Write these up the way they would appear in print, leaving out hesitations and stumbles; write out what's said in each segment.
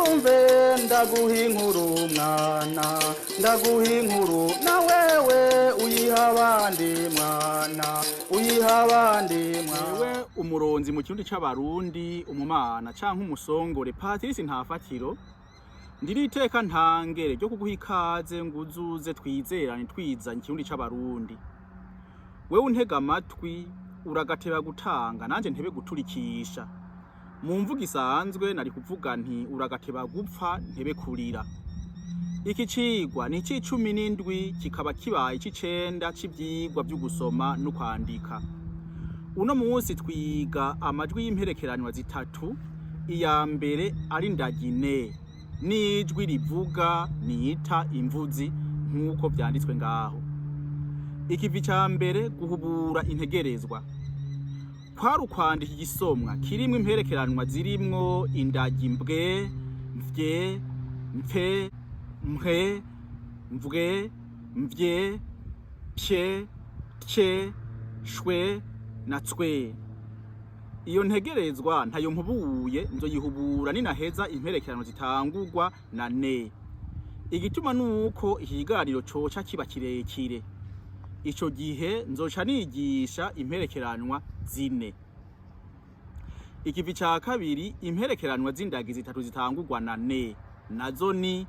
Wumve ndaguha inkuru mwana, ndaguha inkuru na wewe uyiha abandi mwana, uyiha abandi mwana. Wewe umuronzi mu kirundi c'Abarundi, umumana canke umusongore Patrice Ntafatiro, ndiri iteka ntangere ryo kuguha ikaze ngo uzuze twizerane twizanye ikirundi c'Abarundi. Wewe untega amatwi, uragateba gutanga nanje ntebe guturikisha. Mu mvugo isanzwe nari kuvuga nti uragateba gupfa ntebe kurira. Iki cigwa ni ic'17, kikaba kibaye ic'icenda c'ivyigwa vyo gusoma no kwandika. Uno munsi twiga amajwi y'imperekeranywa zitatu, iya mbere ari ndagine n'ijwi rivuga nita imvuzi nk'uko vyanditswe ngaho. Ikivi ca mbere, guhubura integerezwa, kwari ukwandika igisomwa kirimwo imperekeranywa zirimwo indagi mbwe, mvye, mpe, mpwe, mvwe, mvye, pye, tye, shwe na tswe. Iyo ntegerezwa ntayo mpubuye, nzoyihubura ninaheza imperekerano zitangurwa na ne. Igituma nuko ikiganiro coca kiba kirekire. Ico gihe nzoca nigisha imperekeranwa zine. Ikivi ca kabiri, imperekeranwa z'indagi zitatu zitangurwa na ne, nazo ni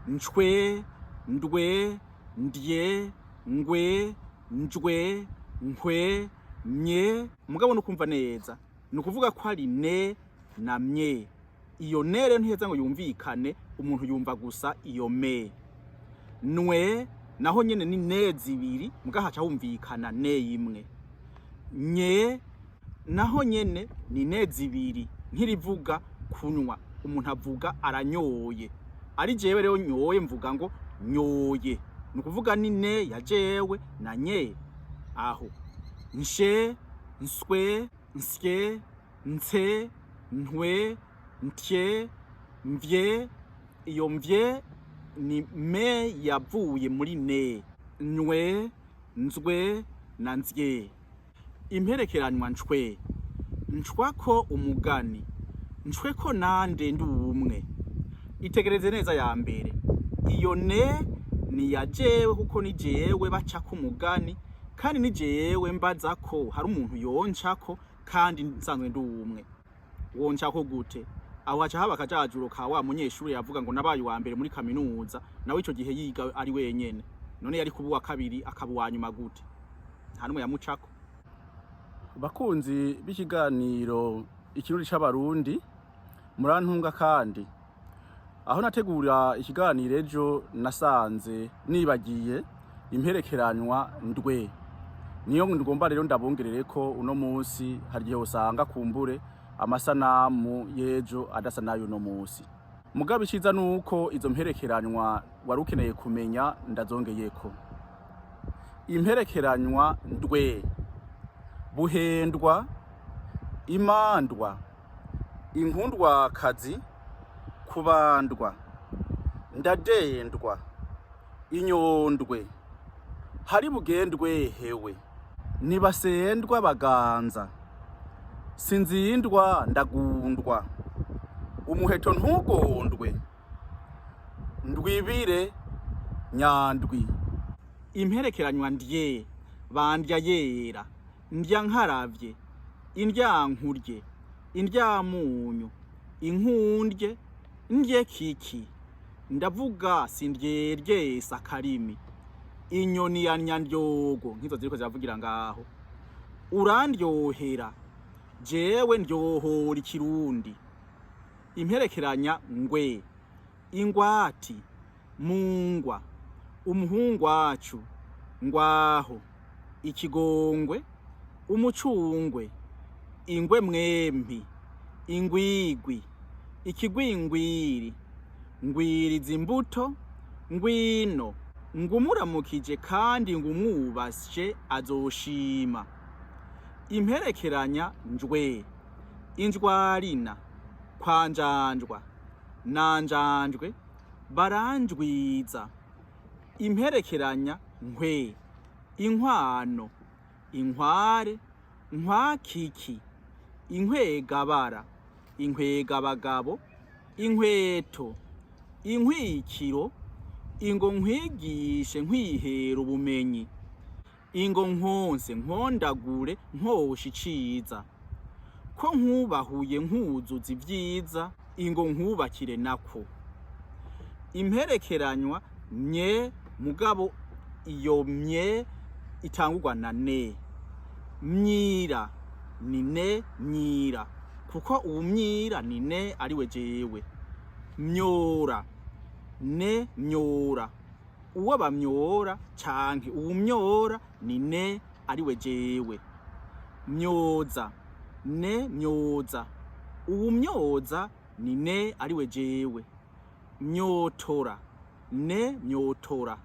ncwe, ndwe, ndye, ngwe, njwe, nkwe, mye. Mugabo no kumva neza ni ukuvuga ko ari ne na mye. Iyo ne rero ntiheza ngo yumvikane, umuntu yumva gusa iyo me. Nwe naho nyene ni ne zibiri, muga haca humvikana ne imwe. Nye naho nyene ni ne zibiri, nk'irivuga kunywa, umuntu avuga aranyoye. Ari jewe rero nyoye mvuga ngo nyoye, ni ukuvuga ni ne ya jewe na nye. Aho nshe, nswe, nsye, nse, ntwe, ntye, mvye. Iyo mvye ni me yavuye muri ne. Nywe, nzwe na nzye. Imperekeranywa ncwe: ncwako umugani, ncweko nande ndi umwe. Itegereze neza ya mbere, iyo ne ni ya jewe kuko ni jewe bacako umugani, kandi ni jewe mbaza ko hari umuntu yoncako kandi nsanzwe ndi umwe. Woncako gute? Aho haca haba akajajuro ka wa munyeshuri yavuga ngo nabaye uwa mbere muri kaminuza, nawe ico gihe yiga ari wenyene. None yari kuba uwa kabiri akaba uwa nyuma gute? Nta n'umwe yamucako. Bakunzi b'ikiganiro Ikirundi c'Abarundi, murantunga kandi aho nategura ikiganiro ejo nasanze nibagiye imperekeranywa ndwe. Niyo ngomba rero ndabongerere ko uno munsi hari igihe usanga kumbure amasanamu y'ejo adasa n'ayo uno munsi. Mugabo iciza nuko izo mperekeranywa wari ukeneye kumenya ndazongeyeko. Imperekeranywa ndwe: buhendwa, imandwa, inkundwakazi, kubandwa, ndadendwa, inyondwe, hari bugendwe hewe, nibasendwa baganza, sinzindwa ndagundwa, umuheto ntugondwe, ndwibire, nyandwi. Imperekeranywa ndye: bandya yera, ndya nkaravye, indyankurye, indyamunyu, inkundye, ndye kiki, ndavuga sindyeryesa akarimi, inyoni ya nyandyogo nk'izo ziriko ziravugira ngaho, urandyohera, jewe ndyohora ikirundi. Imperekeranya ngwe: ingwati, mungwa, umuhungu wacu, ngwaho, ikigongwe, umucungwe, ingwe mwempi, ingwigwi, ikigwingwiri, ngwiriza imbuto, ngwino, ngumuramukije kandi ngumwubashe azoshima. Imperekeranya njwe: injwarina, kwanjanjwa, nanjanjwe, baranjwiza. Imperekeranya nkwe: inkwano, inkware, nkwakiki, inkwegabara, inkwegabagabo, Inkweto, inkwikiro, ingo nkwigishe nkwihera ubumenyi, ingo nkonse nkondagure nkosha iciza, ko nkubahuye nkuzuza ivyiza, ingo nkubakire nako. Imperekeranywa nye mugabo iyo mye itangurwa na ne. Myira ni ne myira, kuko uwumyira ni ne ariwe jewe. Myora ne myora, uwo bamyora canke uwumyora ni ne ariwe jewe. Myoza ne myoza, uwumyoza ni ne ariwe jewe. Myotora ne myotora,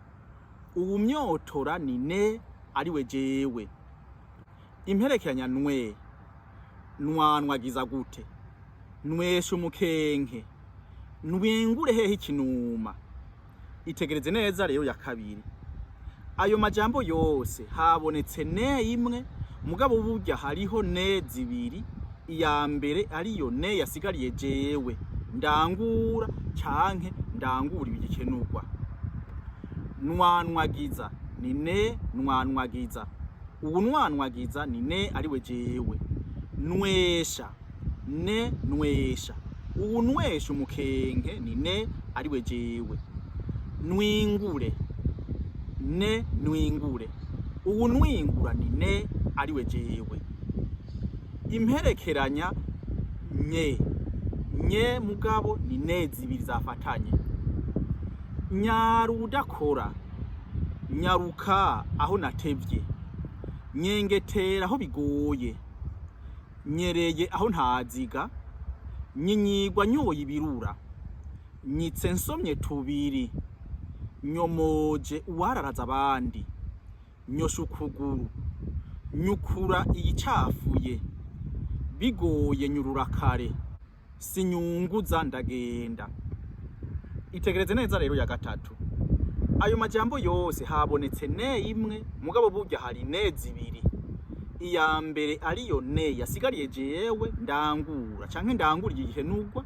uwumyotora ni ne ariwe jewe. Imperekeranya nwe, nwanwagiza gute, nwesha umukenke, nwingure hehe ikinuma. Itegereze neza rero ya kabiri. Ayo majambo yose habonetse ne imwe, mugabo burya hariho ne zibiri. Iya mbere ariyo ne yasigariye jewe ndangura canke ndangura ibigikenurwa. Nwanwagiza ni ne nwanwagiza, uwunwanwagiza ni ne ariwe jewe. Nwesha ne nwesha, uwunwesha umukenke ni ne ariwe jewe. Nwingure ne nwingure, uwunwingura ni ne ariwe jewe. Imperekeranya nye, nye mugabo ni ne zibiri zafatanye. Nyarudakora, nyaruka aho natevye, nyengetera aho bigoye, nyereye aho ntaziga, nyinyigwa nyoye ibirura, nyitse nsomye tubiri, nyomoje uwararaza abandi, nyosha ukuguru, nyukura iyicafuye, bigoye nyurura kare, sinyunguza ndagenda. Itegereze neza rero ya gatatu. Ayo majambo yose habonetse ne imwe, mugabo burya hari ne zibiri. Iya mbere ariyo ne yasigariye jewe ndangura canke ndangura igihenurwa.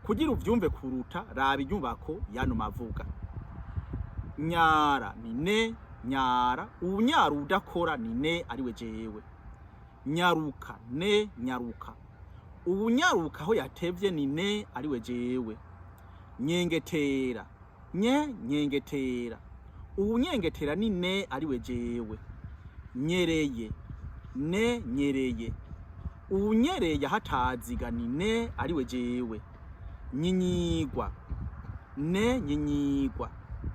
Kugira uvyumve kuruta, raba inyubako yano mavuga. Nyara ni ne nyara, unyara udakora ni ne ariwe jewe. Nyaruka ne nyaruka, uwunyaruka aho yatevye ni ne ariwe jewe. Nyengetera nye nyengetera, uwunyengetera ni ne ariwe jewe. Nyereye ne nyereye, uwunyereye ahataziga ni ne ariwe jewe. Nyinyigwa ne nyinyigwa,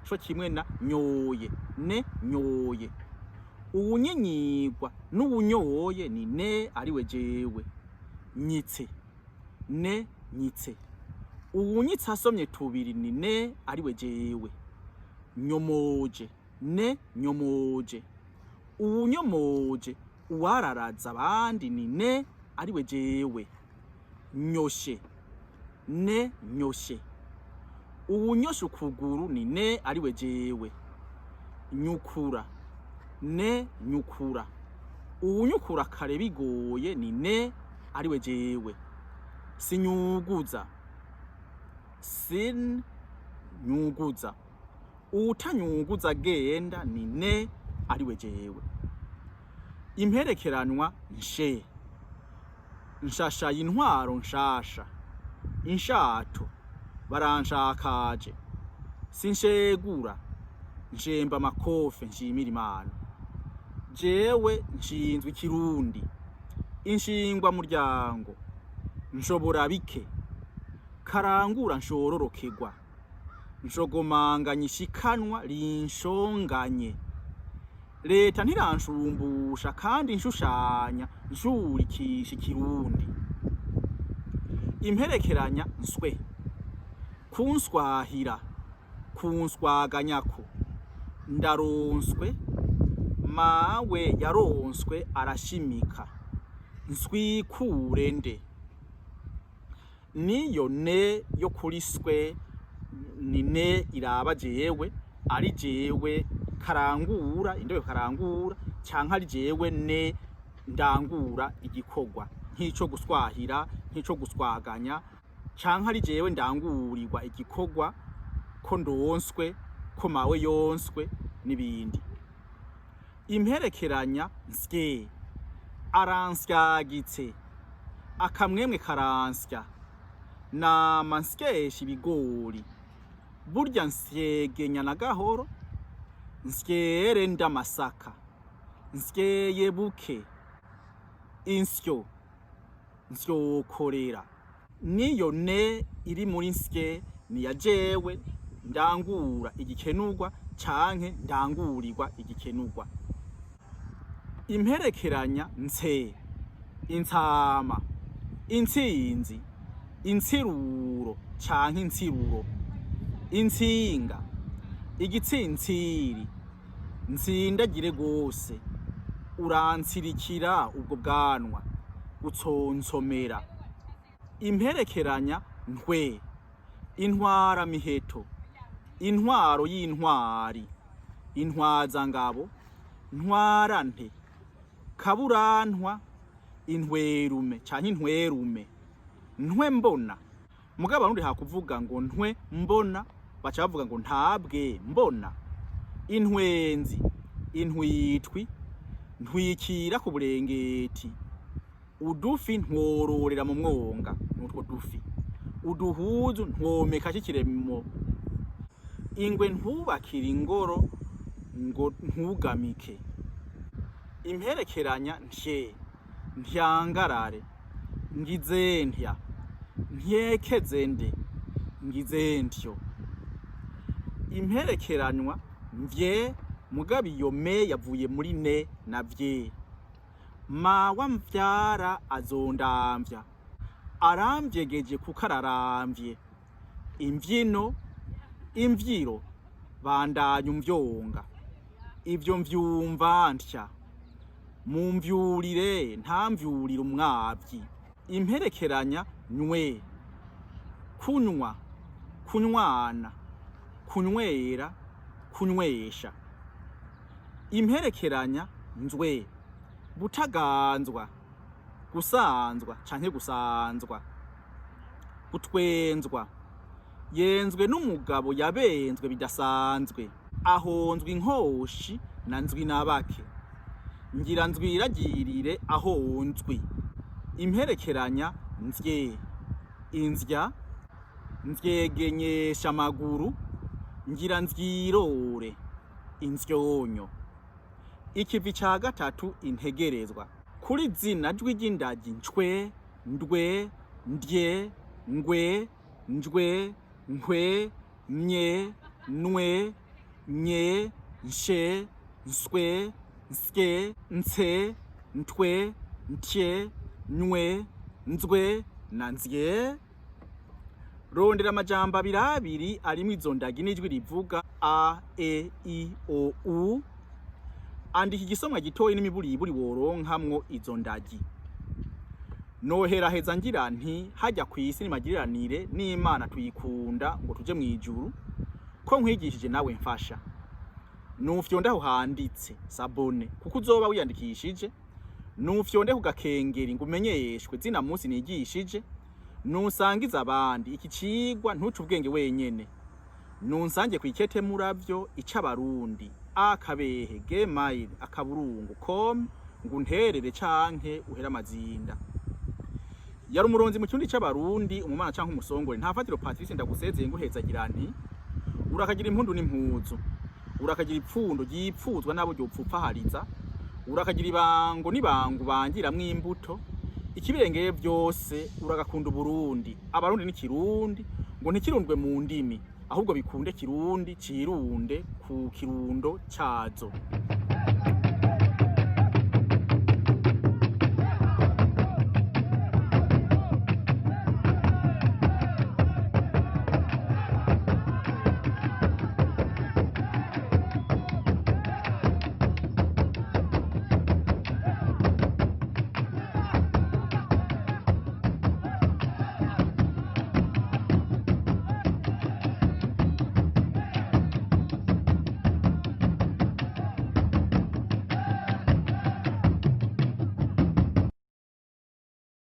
co kimwe na nyoye ne nyoye, uwunyinyigwa n'uwunyoye ni ne ariwe jewe. Nyitse ne nyitse, uwunyitse asomye tubiri ni ne ariwe jewe. Nyomoje ne nyomoje, uwunyomoje uwararaza abandi ni ne ariwe jewe. Nyoshe ne nyoshe, uwunyoshe ukuguru ni ne ariwe jewe. Nyukura ne nyukura, uwunyukura kare bigoye ni ne ariwe jewe. Sinyuguza sin nyuguza, uwutanyuguza agenda ni ne ariwe jewe. Imperekeranwa nshe, nshashaye intwaro nshasha, inshato baranshakaje, sinshegura nshemba amakofe nshimira Imana. Jewe nshinzwe ikirundi, inshingwa muryango, nshobora bike, karangura nshororokegwa, nshogomanganya ishikanwa rinshonganye. Leta ntiranshumbusha kandi nshushanya nshurikisha ikirundi. Imperekeranya nswe, kunswahira, kunswaganyako, ndaronswe, mawe yaronswe arashimika, nswikure nde. Niyo ne yo kuri swe ni ne iraba jewe, ari jewe karangura indobe karangura, canke ari jewe ne ndangura igikorwa nk'ico guswahira, nk'ico guswaganya. Canke ari jewe ndangurirwa igikorwa, ko ndonswe, ko mawe yonswe n'ibindi. Imperekeranya nsye: aransyagitse, akamwemwe karansya, nama nsyesha ibigori, burya nsyegenya na gahoro, nsyere ndamasaka, nsyeye buke, insyo, nsyokorera. Niyo ne iri muri nsye niya jewe ndangura igikenurwa canke ndangurirwa igikenurwa. Imperekeranya nse: intama, intsinzi, insiruro canke insiruro, intsinga, igitsintsiri, nsindagire gose, uransirikira ubwo bwanwa, gutsonsomera. Imperekeranya ntwe: intwara miheto, intwaro y'intwari, intwazangabo, ntwarante, kaburantwa, intwerume canke intwerume, ntwe mbona. Mugabo abarundi hakuvuga ngo ntwe mbona, baca bavuga ngo ntabwe mbona. Intwenzi, intwitwi, ntwikira ku burengeti, udufi ntwororera mu mwonga, nutwo dufi, uduhuzu ntwomeka c'ikiremo, ingwe ntubakira ingoro ngo ntugamike. Imperekeranya ntye: ntyangarare, ngizentya, ntyekeze nde, ngizentyo. Imperekeranywa mvye, mugabo iyo me yavuye muri ne na vye. Mawe mvyara azondamvya, aramvyegeje kuko araramvye. Imvyino, imvyiro, bandanya umvyonga, ivyo mvyumva ntya, mumvyurire ntamvyurire umwavyi. Imperekeranya nywe: kunywa, kunywana, kunywera, kunywesha. Imperekeranya nzwe: butaganzwa, gusanzwa canke gusanzwa, gutwenzwa, yenzwe n'umugabo yabenzwe bidasanzwe, ahonzwe inkoshi na nzwi nabake, ngira nzwiragirire ahonzwi. Imperekeranya nzye: inzya, nzyegenyesha amaguru, ngira nzirore, inzyonyo. Ikivi ca gatatu, integerezwa kuri zina jwi ry'indagi ncwe, ndwe, ndye, ngwe, njwe, nkwe, mye, nwe, nye, nshe, nswe, nsye, nse, ntwe, ntye, nywe, nzwe na nzye. Rondera amajambo abiri abiri arimwo izo ndagi n'ijwi rivuga a, e, i, o, u. Andika igisomwa gitoyi n'imiburiburi woronkamwo izo ndagi. Noheraheza ngira nti hajya kw'isi nimagiriranire n'Imana tuyikunda ngo tuje mw'ijuru. Ko nkwigishije nawe mfasha, nufyonde aho handitse s'abonner kuko uzoba wiyandikishije, nufyonde ku gakengeri ngo umenyeshwe zina munsi nigishije, nusangize abandi iki cigwa, ntuce ubwenge wenyene. Nunsange kw'ikete muravyo ic'abarundi akabehe gmail.com ngo unterere canke uhere amazinda. Yari umuronzi mu kirundi c'Abarundi, umumana canke umusongore nta fatiro Patrice. Ndagusezeye nguhezagira nti urakagira impundu n'impuzu, urakagira ipfundo ryipfuzwa n'abo ryopfupfahariza, urakagira ibango n'ibango bangiramwo imbuto. Ikibirengeye vyose, uragakunda Uburundi, Abarundi n'ikirundi, ngo ntikirundwe mu ndimi, ahubwo bikunde Kirundi cirunde ku kirundo cazo.